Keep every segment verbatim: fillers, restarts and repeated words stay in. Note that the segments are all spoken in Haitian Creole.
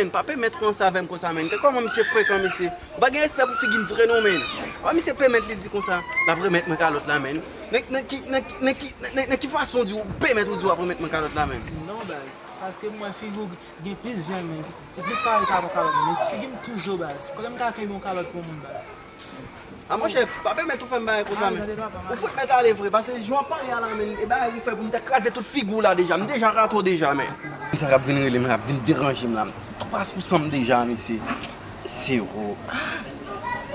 Men, pa pèmèt ou ranse avè m konsa, men. Kòman misye frekan, mesye? Ou pa gen respè pou figi m vre, non, men. Apa misye pèmèt li di konsa, l ap remèt mwen kalòt la, men. Nan, nan ki, nan ki, nan ki, nan, nan, nan ki fason w di w pèmèt ou di w ap remèt mwen kalòt la, men? Non, baz. Paske m wè figi w gen plis vyann, men. Ou plis kare ka pran kalòt, men. Ti figi m tou zo, baz. Kote m ka kenbe yon kalòt pou moun, baz? A monchè, pa pèmèt ou fè m bagay konsa, men. Ou fout mèt ale vre, paske jan w ap pale a la, men, e bagay ou fè pou m te kraze tout figi w la deja. M deja rato deja, men. Moun sa k ap vin rele m la, ap vin deranje m la. M tou pas pou san m deja, mesye. Sewo. Ah,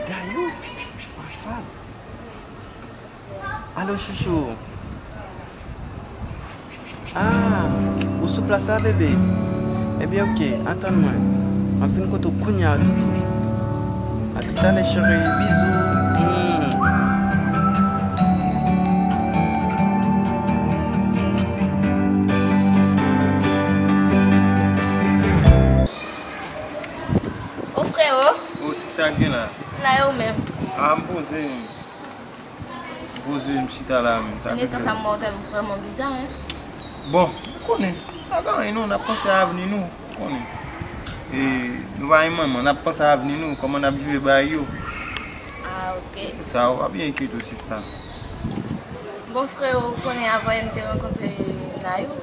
Dayou. Machfal. Alo, chouchou. Ah, ou sou plas la, bebe? Ebyen, oke, atann mwen. M ap vin kote w kounye a, chouchou. A toutalè, cheri. Bizou. Hmm. Ô, frewo. Ô, sista, k gen la? M la, e ou menm? Ah, m poze. Poze m chita la menm. Sa gen tan sa m wè w tèt ou vrèman biza, wi. Bon, ou konnen, pa gen anyen non, n ap panse a avni nou, ou konnen. E, nou pa gen manman, n ap panse a avni nou, kòman n ap jere bagay yo. Ah, oke. Sa, ou pa byen enkyete w, sista. Bon, frewo, ou konnen avan yè m te rankontre Nayou.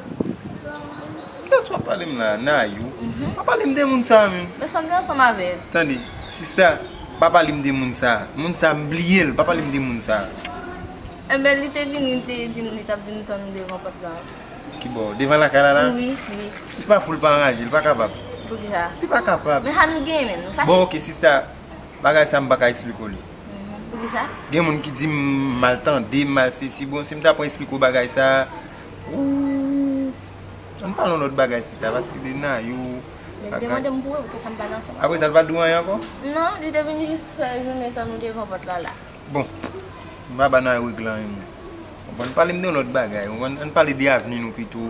Kiyès w ap pale m la, Nayou? Mhm. Pa pale m de moun sa a, menm. Men sa m te ansanm avè l. Tande, sista, pa pale m de moun sa a. Moun sa a, m bliye l. Pa pale m de moun sa a. Enben, li te vini, li te di m li t ap vin tann nou devan pòt la. Ki bò? Devan lakay la, la? Wi, wi. Li pa fou, li pa anraje, li pa kapab. Poukisa? Li pa kapab. Men sa nou genyen menm, nou fache. Bon, oke, sista, bagay sa a, m pa ka esplike w li. Mhm. Poukisa? Gen moun ki di m mal tande, mal sesi. Bon, si m ta pran esplike w bagay sa a, ou, ann pale yon lòt bagay, sista, paske de Nayou. Men demande m pou ou, poukisa m pale ansanm avè w. Apre sa, l pa t di w anyen ankò? Non, li te vin jis fè jounen tann nou devan pòt la, la. Bon, m pa ba Nayou règ la anyen, mwen. Konprann? Pale m de yon lòt bagay, konprann? Ann pale de avni nou pito,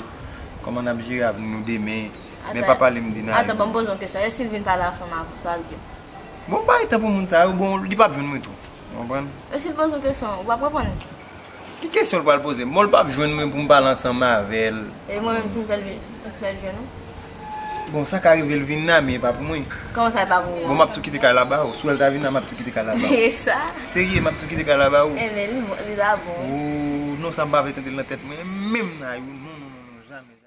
kòman n ap jere avni nou demen, men pa pale m de Nayou. Atan, ban m poze yon kesyon. E si l vin pale ansanm avè w, sa w ap di? Bon, bay tan pou moun sa yo, bon, li p ap jwenn mwen tou. Ou konprann? E si l poze w kesyon, ou p ap reponn li? Ki kesyon l pral poze m? Bon, l p ap jwenn mwen pou m pale ansanm avè l. E mwen menm, si m fè l vin, si m fè l jwenn ou? Bon, sa ka rive l vin la, men e pa pou mwen. Kòman sa, e pa pou ou? Bon, m ap tou kite kay la ba ou. Si w wè l ta vin la, m ap tou kite kay la ba ou. E sa? Serye, m ap tou kite kay la ba ou. Enben, li bon, li la bon, wi. Oh, non, sa m pa vle tande l nan tèt mwen. Menm Nayou, non, non, non, non, jamè.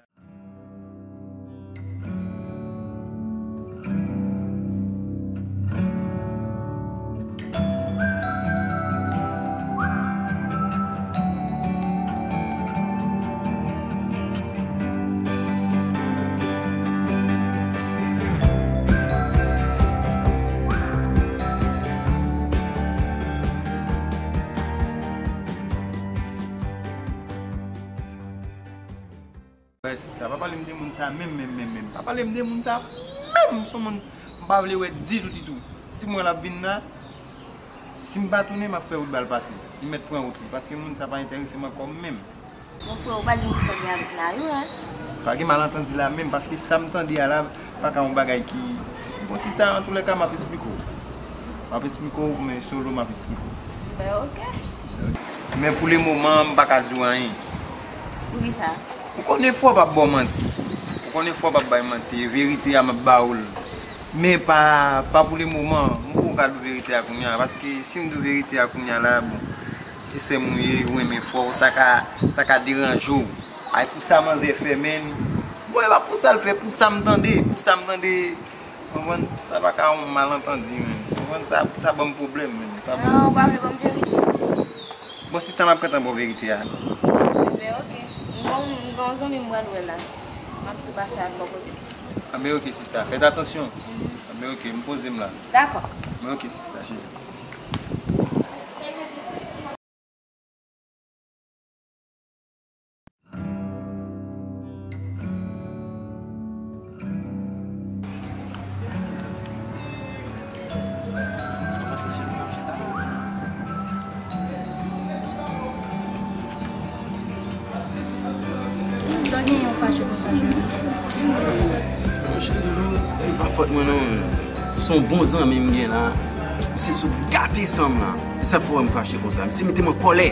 Wè, sista, pa pale m de moun sa menm, menm, menm, menm. Pa pale m de moun sa menm. Se yon moun m pa vle wè ditou, ditou. Si m wè l ap vin la, si m pa tounen, m ap fè wout ba l pase. Li mèt pran wout li, paske moun sa pa enterese m ankò menm. Bon, frè, ou pa di m kisa w gen avèk Nayou, en? Pa gen malantandi la menm, paske sa m tande a la, pa ka yon bagay ki, bon, sista, antoulèka, m ap esplike w. M ap esplike w, men solo, m ap esplike w. Ben, oke. Men pou le moman, m pa ka di w anyen. Poukisa? Ou konnen frè w p ap ba w manti. Ou konnen frè w p ap bay manti. E verite a, m ap ba w l. Men pa, pa pou le moman. M poko ka di w verite a kounye a. Paske si m di w verite a kounye a la, bon, e sè m ou ye, ou renmen frè w, sa ka, sa ka deranje w. Ay, pou sa manzè fè, menn. Bon, e pa pou sa l fè, pou sa m tande, pou sa m tande. Konprann? Sa pa ka yon malantandi, menn. Konprann? Sa, sa ban m pwoblèm, menn. Sa ban m... Ah, ou pa vle ban m verite? Bon, sista, m ap gentan ba w verite a. Enben, oke. M gon, m gon zanmi m pral wè la. M ap tou pase al bò kote. Anben, oke, sista. Fèt atansyon. Mhm. Anben, oke, m poze m la. Dakò. Anben, oke, sista, cheri. Sa genyen ou fache konsa, cheri? Monchè, Doudou, e pa fòt mwen non. Se yon bon zanmi m gen la. Se sou gate san m la. E sa k fè w wè m fache konsa. Misye mete m an kòlè.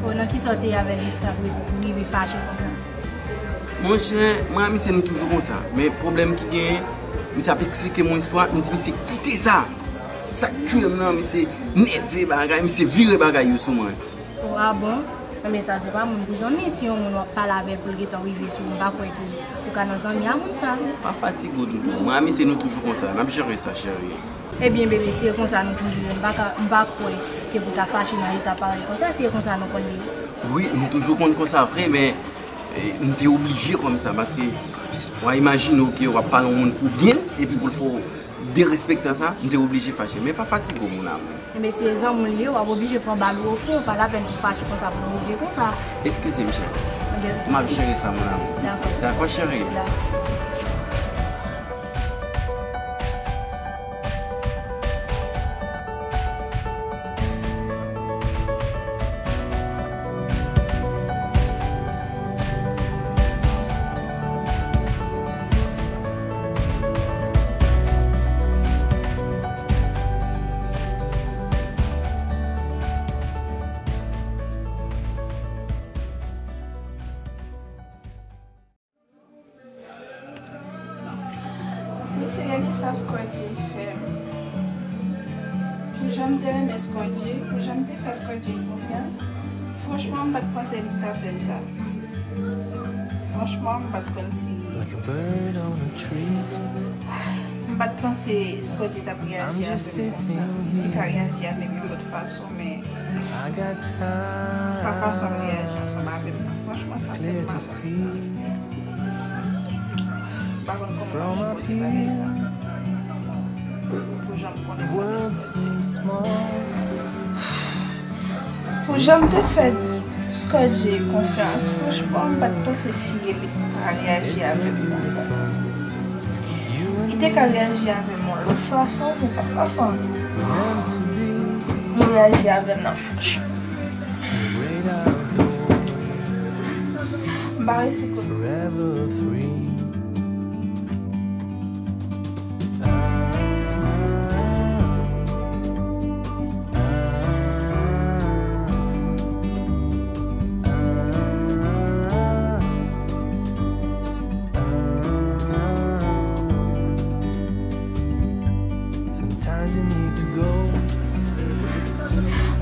O, nan kisa w te ye avè l jiska pou, pou rive fache konsa? Monchè, mwen ak misye, nou toujou konsa. Men pwoblèm ki genyen, Misye ap eksplike m yon istwa, m di misye kite sa. Sa k tchwe m nan, misye nève bagay, misye vire bagay yo sou mwen. O, a bon? Enben sa se pa moun pou zanmi, si yon moun w ap pale avè l pou l gentan rive sou ou, m pa kwè ke ou ka nan zanmi a moun sa. Pa fatige w, doudou. Mwen a misye nou toujou konsa, n ap jere sa, cheri. Ebyen, bebe, si e konsa nou toujou ye, m pa ka, m pa kwè ke pou ta fache nan eta parèy konsa, si e konsa nou konn ye. Wi, nou toujou konn konsa vre, men, e, m te oblije kòmsa, paske w a imajine w ke w ap pale yon moun pou byen l, epi pou l fè w derespektan sa, m te oblije fache. Men pa fatige w, mon amour. Ebyen, si e zanmi w l ye, w ap oblije pran bal ou ofri w, pa lapèn pou fache konsa, pou nou rive konsa. Eskize m, cheri. Ebyen, m ap jere sa, mon amour. Dakò. Dakò, cheri? Dakò. Mesye, gade sa Squadjay fè m. Pou jan m te renmen Squadjay, pou jan m te fè Squadjay konfyans, franchman, m pa t panse li t ap fè m sa. Franchman, m pa t konn si, m pa t panse Squadjay t ap reyaji avè m konsa. Li te ka reyaji avè m yon lòt fason, men pa fason l reyaji ansanm avè m nan, franchman, sa fè m mal. M pa konn kòman m ap sipoze bagay sa. Pou jan m konnen m pa bezwen. Pou jan m te fè Squadjay konfyans, franchman, m pa t panse si li ta reyaji avè m konsa. Li te ka reyaji avè m yon lòt fason, men pa fason li reyaji avè m nan, franchman. M pa resi kote.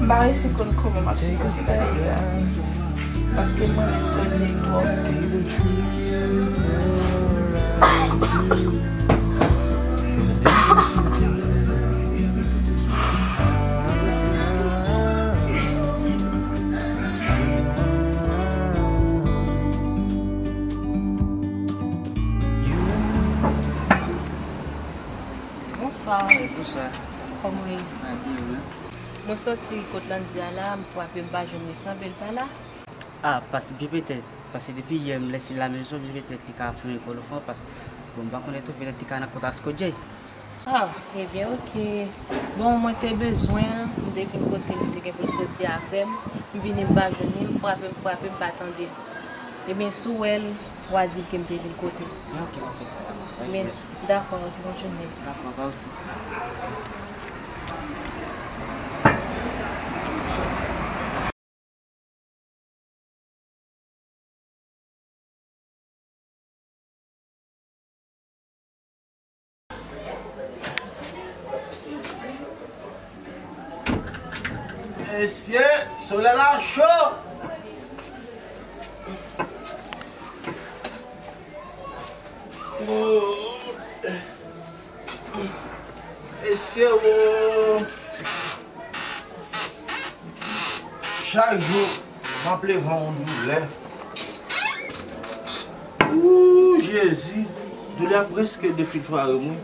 M pa resi konn kòman m ap sipoze bagay sa. Paske mwen menm Squadjay twòp. Bonswa. Bonswa. Kòman w ye? Mwen byen, wi. Mwen sòti kot Landy a la, m frape, m pa jwenn li, sanble l pa la. A, paske byen petèt, paske depi yè m lèse l alezon, byen petèt li ka fè yon kòlofon, paske, bon, m pa konnen tou, petèt li ka nan kont a Squadjay. A, ebyen, oke. Bon, mwen te bezwen l, m te vin kote l, li te gen pou l soti avè m. M vini, m pa jwenn li, m frape, m frape, m pa tande l. Ebyen, si w wè l, w a di l ke m te vin kote l. Oke, m ap fè sa. Men, dakò, bonn jounen. Dakò, pa osi. Mesye, solèy la cho. Oh. Mesye, oh. Chak jou, m ap leve yon doulè. Ooh, Jezi, doulè a prèske defilfware m, wi.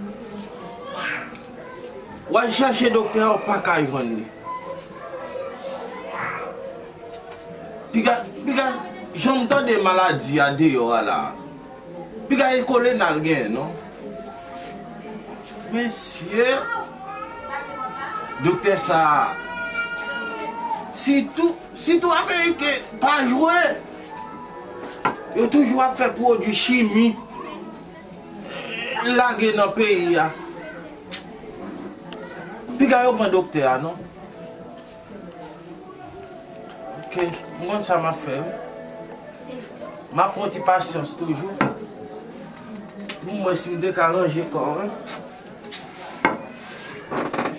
W al chèche doktè a, w pa ka jwenn li. Piga, piga, jan m tande maladi a deyò a la. Piga e kolera l genyen, non? Mesye, doktè sa a, sitou, sitou Ameriken pa jwe. Yo toujou ap fè pwodui chimi lage nan peyi a. Piga yo pran doktè a, non? Ok, m konn sa m ap fè, wi. M ap pran ti pasyans toujou. Pou m wè si m te ka ranje kò m.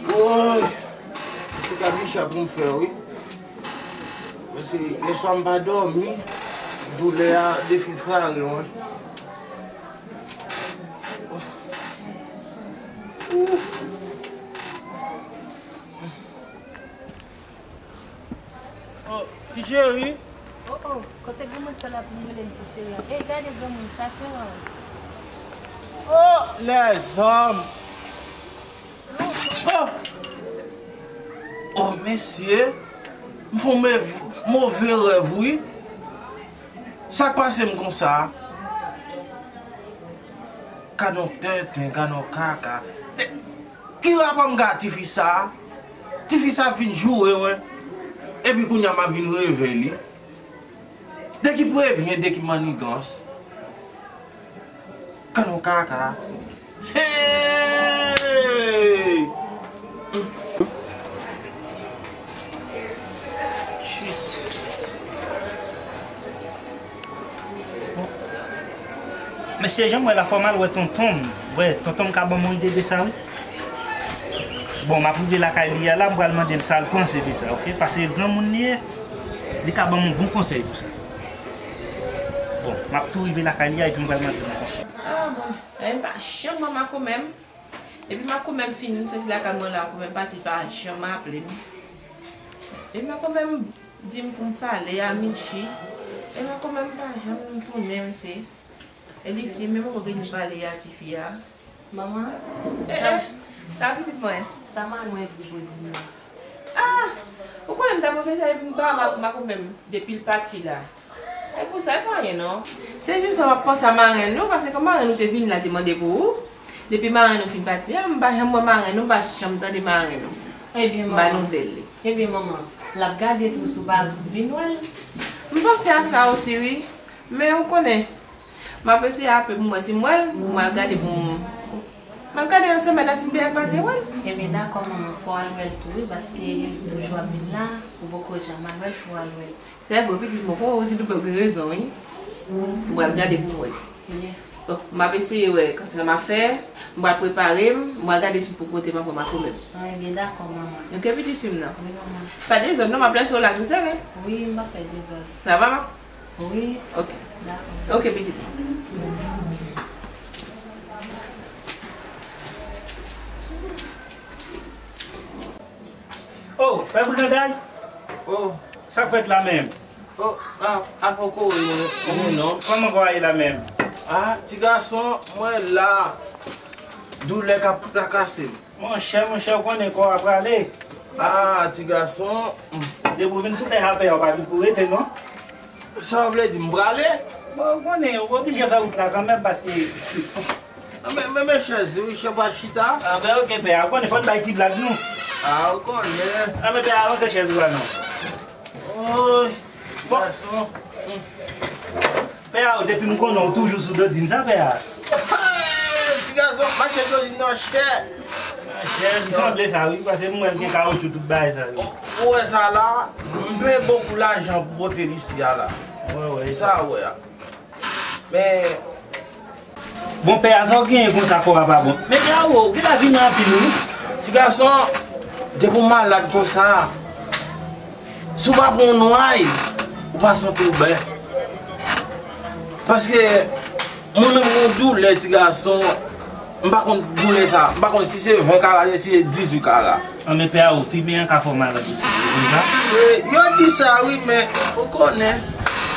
Woy! Se kabicha pou m fè, wi. Paske yèswa m pa dòmi. Doulè a defilfare mwen. Oh, ti cheri. Oh, oh, kote granmoun sa la pou m rele l ti cheri an? Ey, gade granmoun, chache l. Oh, lèzòm. Oh! Oh, mesye, m fè yon move rèv, wi. Sa k pase m konsa? Gadon tenten, gadon kaka. Ki rapò m gen ak tifi sa a? Tifi sa a fin joure mwen. Epi kounye a m ap vin reve li. De ki prevyen, de ki mannigans. Gadon kaka. Hey! Shit. Mesye, jan m wè la, fò m al wè tonton m. Wè, tonton m ka ban mwen ide de sa, wi. Bon, m ap rive lakay li a la, m pral mande l sa l panse de sa, oke? Paske granmoun li ye, li ka ban m yon bon konsèy pou sa. Bon, m ap tou rive lakay li a, epi m pral mande l yon konsèy. Ah, bon. Eh, m pa janm wè makomè m. Depi makomè m fin soti lakay mwen la, makomè m pati, l pa janm aple m. Epi makomè m di m pou m pale a Mitchy. E makomè m pa janm tounen, mesye. E li fini menm poko vin pale a tifi a. Manman, eh, eh, sa pitit mwen. Sa manman di pou di nou? Ah, ou konnen m ta pwofesè epi m pa wè makomè m depi l pati la. E pou sa, e pa anyen non. Se jis ke m ap panse a marenn nou, paske kon marenn nou te vini la, te mande pou ou. Depi marenn nou fin pati a, m pa janm wè marenn nou, m pa janm tande marenn nou. Ebyen, manman. M ba nouvèl li. Ebyen, manman, l ap gade tou si w pa vin wè l. M panse a sa osi, wi. Men ou konnen, m ap eseye aple pou m wè si m wè l, m al gade pou m. M ap gade nan semèn nan si m te pase wè l. Ebyen, dakò, manman, fò w al wè l tou, wi, paske li toujou ap vin la, ou poko janm al wè l, fò w al wè l. Se vre, pitit mwen, fò w osi tou pèp gen rezon, wi. M pral gade pou m wè. Bon, m ap eseye wè sa m ap fè, m pral prepare m, m pral gade si pou kote m ap wè makomè m. Ebyen, dakò, manman. Ok, pitit fi m nan. Wi, manman. Pa dezòd non, m ap lese w la tou sere. Wi, m pa fè dezòd. Sa va, ma? Wi. Ok. Dakò. Ok, pitit mwen. Oh, Pè Briganday! Oh. Sa k fèt la menm? Oh, ah, ah, poko, non, non, non. Kòman kò a ye la menm? Ah, ti gason, mwen la. Doulè k ap trakase m. Monchè, monchè, ou konnen kò a prale. Ah, ti gason. Hmm. Depi w vin sou tè a, pè a, ou pa vin pou rete, non? Sa w vle di, m prale? Bon, ou konnen, ou oblije fè wout la kanmenm, paske Ah, men, men, men chèz, wi, chèz pa chita. Ah, ben, ok, pè a. Ou konnen fò n bay ti blag nou. Ah, ou konnen. Ah, men pè a, avanse chèz ou a non. Oy, bon. Gason. Pè a, depi m konnen w toujou sou dodin sa, pè a. Hey, ti gason, mache dodin nan chè. Ah, chè, li sanble sa, wi, paske m wè l gen kawotchou tout bagay sa, wi. Ou, ou wè sa la, m peye bokou lajan pou pote l isi a la. Wè, wè. Sa ou wè a. Men, bon, pè a, sa w genyen konsa, kò a pa bon. Men pè a, ou genlè vini anpil, wi. Ti gason, depi w malad konsa, si w pa pran yon nway, ou pa santi w byen. Paske mwen menm, yon doulè, ti gason, m pa konn doulè sa. M pa konn si se ven kara, si se dizuit kara. An, men pè a, ou fimen an ka fè w malad osi, ou konn sa? E, yo di sa, wi, men ou konnen.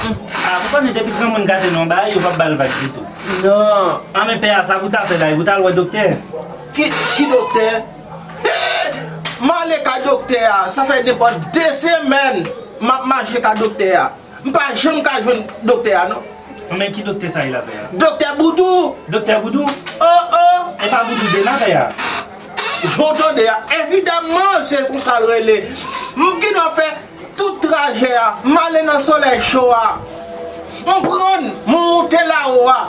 Ah, ou konnen depi granmoun gate nan yon bagay, yo p ap ba l vag ditou. Non. An, men pè a, sa pou w ta fè la, e pou w t al wè doktè. Ki, ki doktè? He! M ale kay doktè a, sa fè nenpòt de semèn m ap mache kay doktè a. M pa janm ka jwenn doktè a, non. Men ki doktè sa ye la, pè a? Doktè Boudou. Doktè Boudou? Oh, oh. E pa Boudou de la, pè a? Jan w tande a, evidamman, se konsa l rele. M gen dwa fè tout trajè a, m ale nan solèy cho a. M pran, m moute lawo a.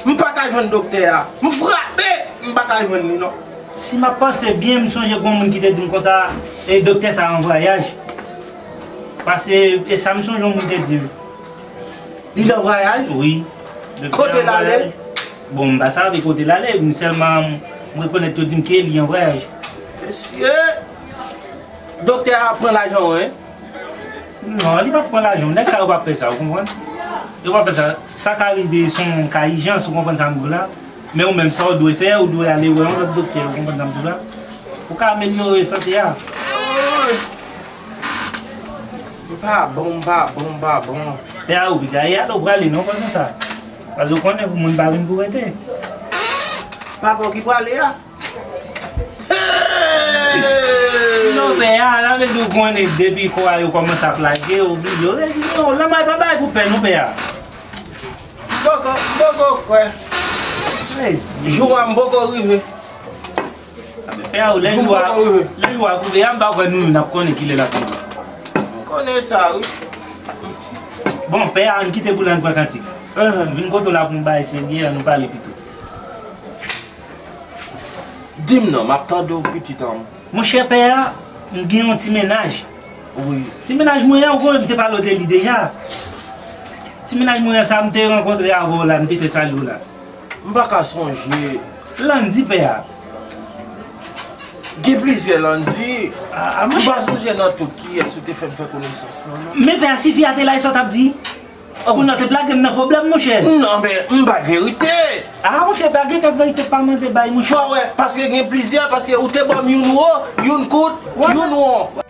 M pa ka jwenn doktè a. M frape, m pa ka jwenn li, non. Si m ap panse byen, m sonje gon moun ki te di m konsa, e doktè sa an vwayaj. Paske, e sa m sonje yon moun te di m. Li nan vwayaj? Wi. Doktè an vwayaj. Kote l ale? Bon, m pa save kote l ale, m sèlman m rekonèt yo di m ke li an vwayaj. Mesye, doktè a pran lajan w, wi. Non, li p ap pran lajan w. Nèg sa yo p ap fè sa, ou konprann? Yo p ap fè sa. Sa ka rive, se yon ka ijans, ou konprann sa m di w la. Men ou menm, sa w dwe fè, ou dwe ale wè yon lòt doktè, ou konprann sa m di w la. Ou ka amelyore sante a. M pa bon, m pa bon, m pa bon. Pè a, ou piga, e ale w prale, non, pa konsa. Paske ou konnen pou moun pa vin pou rete. Papa w ki prale a? Non, pè a, sa vle di ou konnen depi kò a yo kòmanse ap lage, oblije yo rezine yo. Lanmò pa bay pou pè, non, pè a. M poko, m poko kwè. Mezi. Jou a m poko rive. Pè a, lè jou a, lè jou a koule a, m pa kwè nou youn ap konnen kilè l ap rive. M konnen sa, wi. Bon, pè a, ann kite boul la, ann pran kantik. Vin kote w la pou m bay serye, ann nou pale pito. Di m non, m ap tande w, pitit an m. Monchè, pè a, m gen yon ti mennaj. Wi. Ti mennaj mwen an, ou konnen m te pale w de li deja. Ti mennaj mwen an sa, m te rankontre avè w la, m te fè salye w la. M pa ka sonje. Landy, pè a. Gen plizyè Landy. A, a, monchè. M pa sonje nan tout kiyès ou te fè m fè konesans lan, non. Men pè a, si fi a te la, e sa w t ap di? Kounye a w te plage m nan pwoblèm, monchè. Non, men m bay verite. A, monchè, pè a, gen kèk verite pa mande bay, monchè. Fò wè, paske gen plizyè, paske ou te ban m youn wo, youn kout, youn won.